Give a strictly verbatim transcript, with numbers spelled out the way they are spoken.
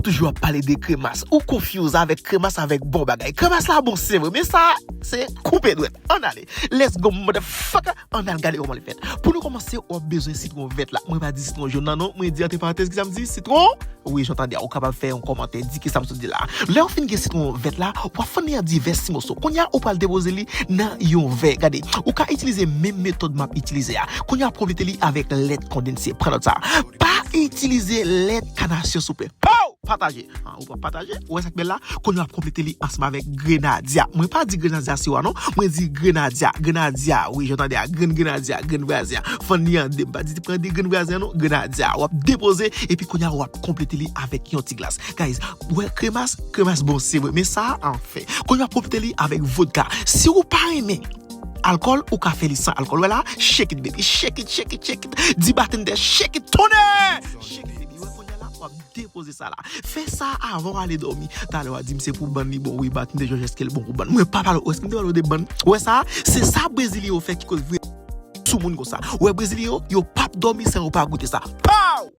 Toujou ap pale de kremas. Ou confuse avèk kremas avèk bon bagay. Kremas la bon, se vre, men sa, se koupe dwèt. Ann ale. Let's go, motherfucker. Ann al gade kòman li fèt. Pou nou kòmanse, w ap bezwen sitwon vèt la. Mwen pa di sitwon jòn nan, non. Mwen di, antre parantèz, ki sa m di? Sitwon. Wi, jan tande a, ou kapab fè yon kòmantè, di ki sa m sot di la. Lè w fin gen sitwon vèt la, w ap fann li an divès ti moso. Kounye a, ou pral depoze li nan yon vè. Gade, ou ka itilize menm metòd m ap itilize a. Kounye a, w ap konplete li avèk lèt kondanse. Pran nòt sa. Pa itilize lèt kanasyon, souple. Pow! Pataje. Ah, ou pa pataje. Ou wè sa k bèl la? Kounye a, w ap konplete li ansanm avèk grenadya. Mwen pa di grenadya siwa, non. Mwen di grenadya. Grenadya, wi, jan tande a. Grenn grenadya, grenn vwazya. Fann li an de. M pa di pran de grenn vwazya, non. Grenadya. W ap depoze, epi kounye a, w ap konplete li avèk yon ti glas. Guys, wè kremas, kremas bon, se vre. Men sa, anfen. Kounye a, w ap konplete li avèk vodka. Si ou pa renmen alkòl, ou ka fè li san alkòl. Wè la, shake it, baby. Shake it, shake it, shake it. Di batendè, shake it, tonè! Shake it, baby. Wè kounye a la, w ap depoze sa la. Fè sa avan w ale dòmi. Talè w a di m se pou bann li bon. Wi, batendè Jòj, èske l bon pou bann? Mwen pa pale, èske m te pale w de bann? Wè sa, se sa Brezilyen yo fè ki koz vre sou moun konsa. Wè Brezilyen yo, yo p ap dòmi san yo pa goute sa. Pa!